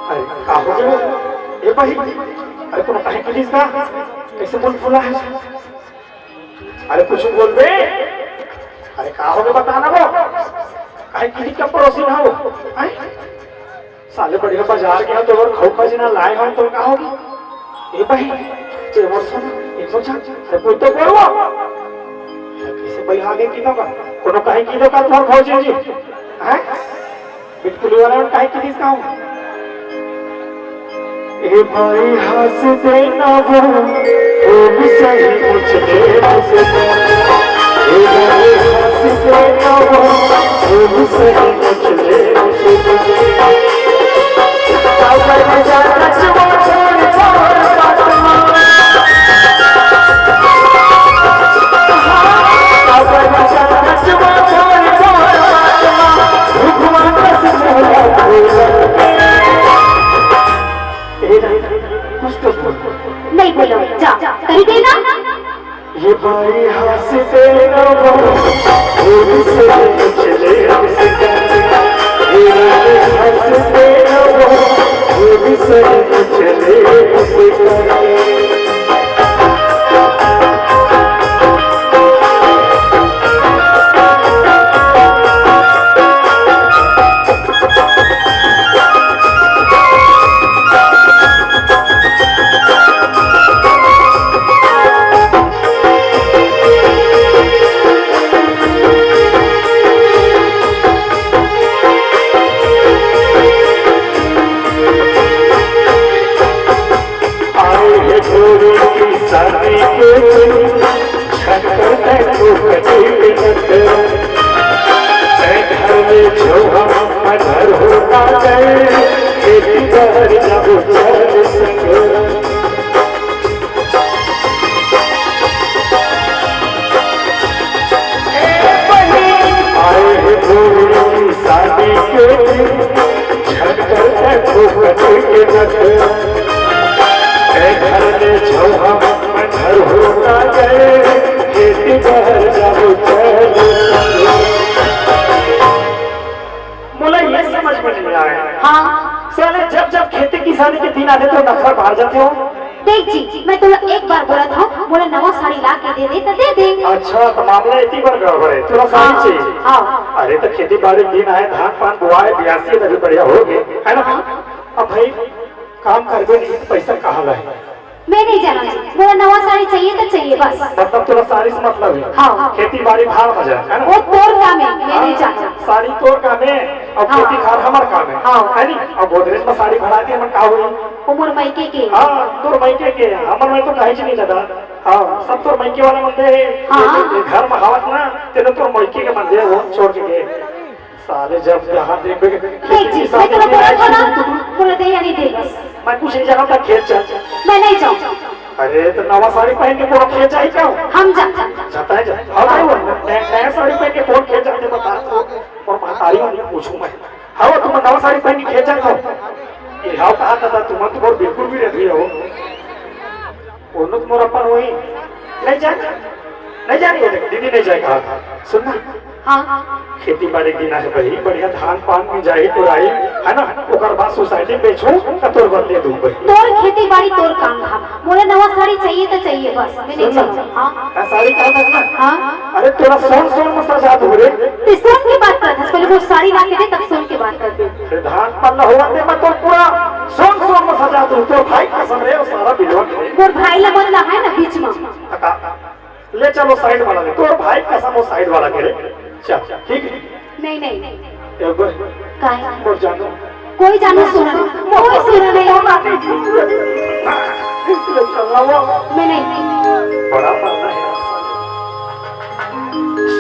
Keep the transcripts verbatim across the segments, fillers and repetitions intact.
अरे, का हो गे? ए भाई, अरे, कोनो कहे किहिस का? कइसे मुंह फुला हे? अरे, कुछु बोलबे। अरे, का हो गे, बता ना वो। काहे किहिस का पड़ोसी ना हो? हैं? साले बढ़िया बाजार गे हंव, तो अउ खउखा जिना लाय हंव, तो का हो गे? ए भाई, ते मोर सुन, एक सौ चार, अरे, कोई तो बोलवा। कइसे भाई आगे किहिस का? कोनो कहे किहिस का तोर भौजी जी? हैं? बिटकुली वाला मन कहे किहिस का? ए भाई हंस देना वो, वो भी सही मुझे हंस देना। ए भाई हंस देना वो, वो भी सही मुझे हंस देना। अब मैं सच में कुछ तो बोल। नहीं बोलो, जा, कही दे ना। ये भाई हंस देना वो, वो भी सही चले हंस कर। ये भाई हंस देना वो, वो भी सही चले हंस कर। आए हे गोरी की शादी के दिन, छक्कर में तू कटी मिनट। मैं घर में जो हम घर होता गए, खेती बाहर जाओ चल संग। आए हे गोरी शादी के दिन, झटकर देखो कटे के रख। ए घर में छौहा, मैं घर होता गए, खेती बाहर जाओ चल। मोला ये समझ में नहीं आए। हाँ। साले जब जब खेती किसानी के दिन आथे तो नखरा बाहर जाथे हो। देख जी, मैं तोला एक बार बोलत हूँ, मोला नवा साड़ी ला के दे दे त दे दे। अच्छा, तो मामला इतनी बार गड़बड़ है, तोला साड़ी हाँ, चाहिए। हाँ। अरे तो खेती बाड़ी दिन आए, धान पान बुआए, बियासी तभी बढ़िया हो गए, है ना? हाँ। अब भाई काम करबे नहीं तो पैसा कहाँ लाए? मैं नहीं जाना जी, मोला नवा साड़ी चाहिए तो चाहिए बस। मतलब तोला साड़ी से मतलब है? हाँ। खेती बाड़ी भाड़ में जाए, है ना? वो तोर काम है, मैं नहीं जाना। साड़ी तोर काम है, अब हाँ। खेती खार हमार काम है, हाँ। है नी? अब गोदरेज में साड़ी भरा के मन का होई? वो मोर मायके के। हाँ, तोर मायके के, हमर में तो काहे नहीं लगा। हाँ, सब तोर मायके वाला मन दे। हाँ। ये घर में हावत ना, तेने तोर मायके के मन दे, वो छोड़ के गए। साले जब जहाँ देखबे के देख जी, मैं तोला बोला था ना, बोला दे या नहीं दे बस। मैं कुछ नहीं जानता, खेत चल। मैं नहीं जाऊँ। अरे तो नवा साड़ी पहन के कौन खेत जाए क्या? हम जा, जा। जाता है जा। हाँ भाई, वो नया, नया साड़ी पहन के कौन खेत जाते बता तो, और महतारी वाली पूछूं मैं। हाँ, तुम नवा साड़ी पहन के खेत जाते हो? ये हाँ कहा था, तुम तो बहुत बिल्कुल भी रहती हो। ओनो तो मोर अपन होही। नहीं जाए, नहीं जानी हो, देख, दीदी नहीं जाए कहा। सुन ना। हाँ। खेती बाड़ी के दिन आहे भाई, बढ़िया धान पान मिंजाही, टोराही, है ना? ओकर बाद सोसाइटी में बेचहूँ, त तोर बर दे दूँ भाई। तोर खेती बाड़ी, तोर काम धाम। मोला नवा साड़ी चाहिए तो चाहिए बस, मैं नहीं सुन ना। चाहूँ। हाँ। का साड़ी का करना? हाँ। अरे तोरा सोन सोन में सजा दूँ रे। ते सोन की बात करत हस, पहले वो साड़ी ला के दे, तब सोन की बात करते। अरे धान पल्ला हुआ दे, मैं तो पूरा सोन सोन में सजा दूँ। तोर भाई कसम रे, वो सारा बिलवा के। मोर भाई ला मत ला है ना बीच में। अका, ले चलो साइड वाला ले, तोर भाई कसम वो साइड वाला के रे। चल, ठीक है। नहीं, नहीं। ए, बस। काय? और जानो। कोई जानो सुना नहीं, कोई सुना नहीं। ले चल ना वो। मैं नहीं। बड़ा मरना है।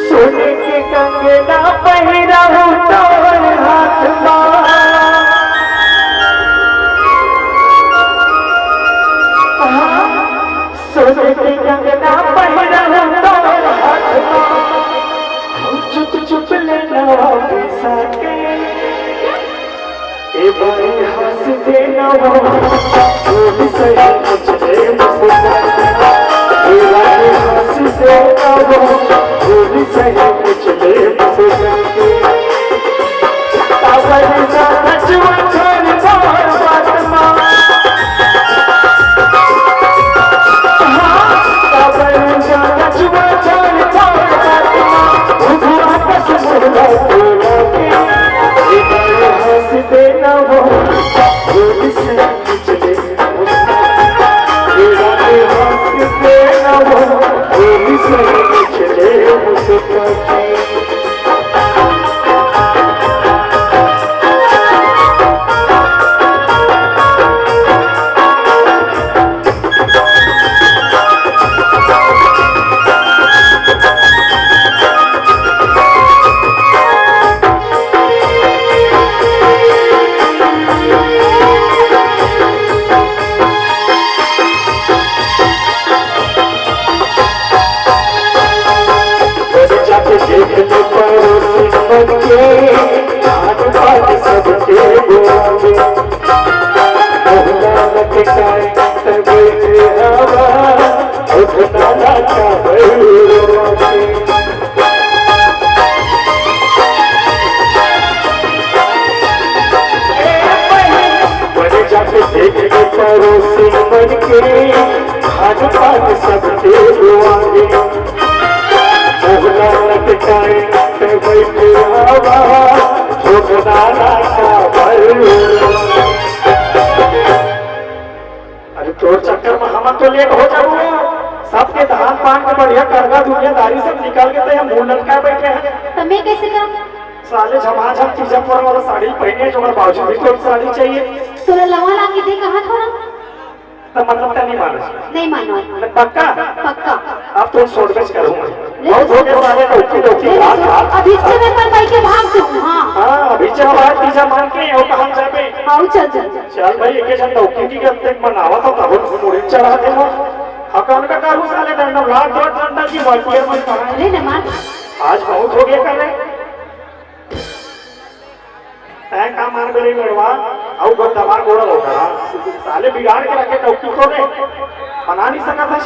सोने के कंगना पहिराहूं तोर हाथ मा। हाँ, सोने के कंगना पहिराहूं तोर हाथ मा। हम चुप चुप लेना पिसा के। ए भाई हंस देना वो, वो भी सही मुझे मुस्कान। ए भाई हंस देना वो, वो भी सही मुझे मुस्कान। अब ऐसा नचवा छोड़ बार बार परोसी मन के खान पान सबके दुआरे। मोहला लटकाए ते बैठे आवा, झोंकदारा का भर। अरे तोर चक्कर में हमन तो लेट हो जाबो। सबके धान पान के बढ़िया करगा दुनियादारी सब निकाल के ते हम मुंह लटकाए बैठे हैं। त मैं कैसे करूं? साले झमाझम तीजा पोरा वाला साड़ी पहने जो, बाबूजी भी तो साड़ी चाहिए। तोला लवा ला के दे कहा था ना? तो मतलब का नहीं मानो? नहीं मानो। मैं पक्का? पक्का। अब तो छोड़ के करूंगा। नहीं, बहुत हो गया साले, डौकी, डौकी, नहीं, हाथ, नहीं, हाथ। अभी से मैं पर बैठ के भाग जाऊं, हाँ। हाँ, अभी से हमारा तीजा मान के, और कहाँ जाबे? हाँ, चल, चल, चल। चल भाई, एक जन डौकी की गलती मनावा था, तब मुड़ी चढ़ा दे वो। हकान का कारू साले डंडा, लात दो डंडा की वाटिया में कहाँ है? अरे न मार। आज बहुत हो गया कर रहे। तैं का मार मेरे मेड़वा, अउ गो दबा गोड़ होगा। साले बिगाड़ के रखे डौकी को दे, बना नहीं सकता था।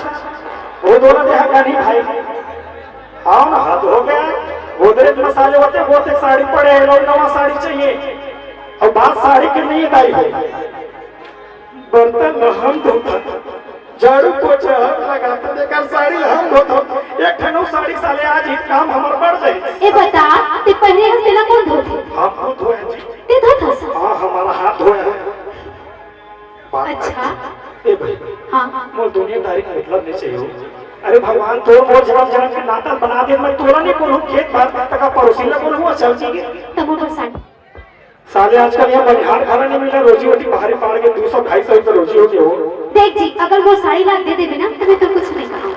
वो दोनों देहा का नहीं भाई। हाँ ना, हद हो गया। गोदरेज में साले होते, वो ते साड़ी पड़े हैं, लोग नवा साड़ी चाहिए। और बात साड़ी की नहीं दाई हो। बर्तन हम धोता, झाड़ू पोछा हम लगाता, बेकार साड़ी हम धोता। एक ठन अउ साड़ी साले आज ही काम हमर बढ़ जाए। ए बता, ते पहले हस तेला कौन धोथे? हम खुद धोए जी। ते धोथस? हाँ, हमारा हाथ धोया है। बात अच्छा। ए भाई, हाँ। मोर दुनियादारी का मतलब नहीं चाहिए। अरे भगवान, तोर मोर जन्म जन्म के नाता बना दे, मैं तोरा नहीं बोलूँ, खेत बार तक पड़ोसी ना बोलूँ, चल जी के। तब मोर साथ साले आजकल यहाँ बनिहार घरा नहीं मिला, रोजी रोटी बाहरी पाड़ के दो सौ ढाई सौ रुपये रोजी होती हो। देख जी, अगर वो साड़ी ला दे देबे ना, तो मैं तो कुछ नहीं कहा।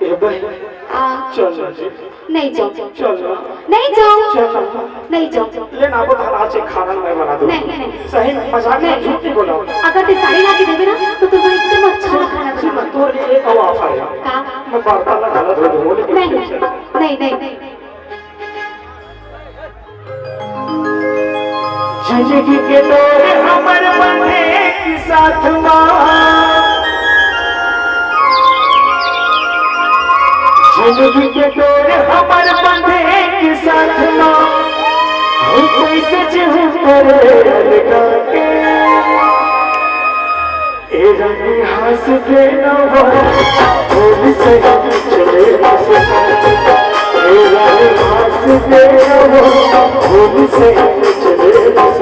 ए बहन, हाँ। चल ना जी। नहीं जाऊँ। चल ना। नहीं जाऊँ। चल ना। नहीं जाऊँ। ले ना, वो आज एक खाना मैं बना दूँ। नहीं, नहीं। सही में, मजाक में, नहीं। झूठ नहीं बोला। अगर ते साड़ी ला के देबे ना, तो तुम्हें एकदम अच्छा सुन, खाना सुन ना, बना। तोर लिए एक और offer है। का? मैं बर्तन ना घाला धो दूँ, लेकिन नहीं, नहीं, नहीं। जिंदगी के डोर हमर बंधे के साथ मा, जिंदगी के डोर हमर बंधे के साथ मा, हम कैसे जीहू करे अलगा के। ए रानी हंस दे ना वो, होली से हम चले बस। ए रानी हंस दे ना वो, होली से हम चले बस।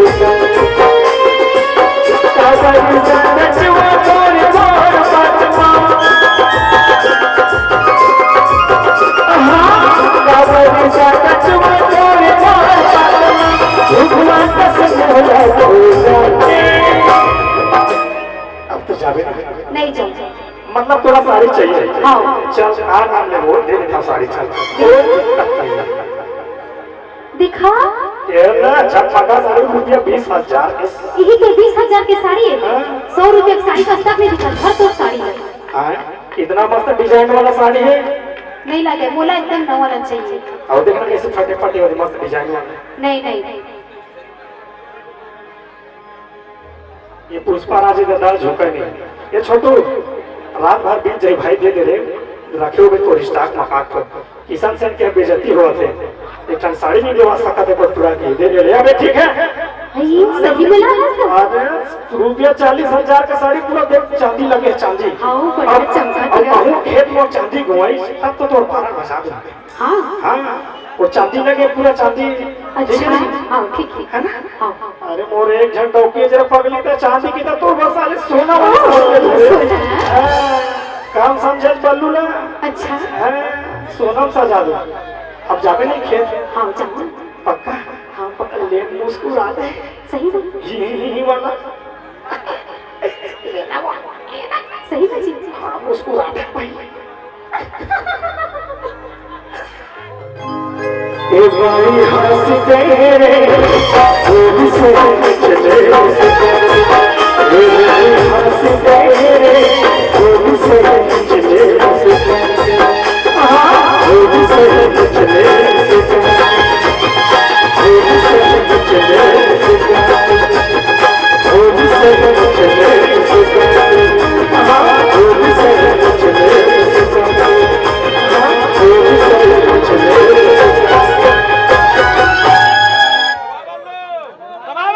काबर सा नचवा तोर तोर बात मा। हाँ, काबर सा नचवा तोर तोर बात मा। झुकवा कसम होला तोर जाके। अब तो जाबे ना। नहीं जाऊँ। मतलब तोला साड़ी चाहिए? हाँ। चल, का नाम ले बोल, दे देता साड़ी, चल। कोई दिक्कत नहीं है। दिखा। ये ना, अच्छा पका साड़ी रुपया बीस हजार के। यही के बीस हजार के साड़ी है? हाँ। सौ रुपया के साड़ी का stock नहीं दिखा, भर तोर साड़ी है। हाँ, इतना मस्त design वाला साड़ी है? नहीं लगे, मोला एकदम नवा वाला चाहिए। और देखना कैसे फटे फटे और मस्त design वाला। नहीं, नहीं। ये पुष्पा राज के दादा झुका नहीं। ये छोटू, रात भर बीत जाई भाई, दे दे रे, रखे हुए तो stock मकाक को। किशन सेन के बेइज्जती होवत हे। एक ठन साड़ी नहीं देवा सकत हे, कोई पूरा के दे दे रे। अबे ठीक है। अरे, सही में ला रहा है। अरे, रुपया चालीस हजार का साड़ी पूरा देख, चांदी लगे, चांदी। हाँ, बढ़िया अब, चमका अब दिया। कहूँ खेत में चांदी घुमाई, तब तो तोर बारह बजा दूंगा। हाँ। हाँ, वो चांदी लगे, पूरा चांदी। ठीक है अच्छा, जी? हाँ, ठीक है। है ना? हाँ। अरे मोर एक झन डौकी जरा पगली तो चांदी की तो, तो बस साले सोना वाली हाँ, समझ ले। सोना। हाँ, काम समझे बल्लू ना। अच्छा। हाँ, सोना में सजा दो। अब जाबे नहीं खेत? हाँ, जाऊँ। पक्का? हाँ, पक्का। ले मुस्कुरा दे। सही में? ही, ही, ही, ही वाला। लेना वो, लेना। सही में जी? हाँ, मुस्कुरा दे भाई। ए भाई हंस दे रे, होली से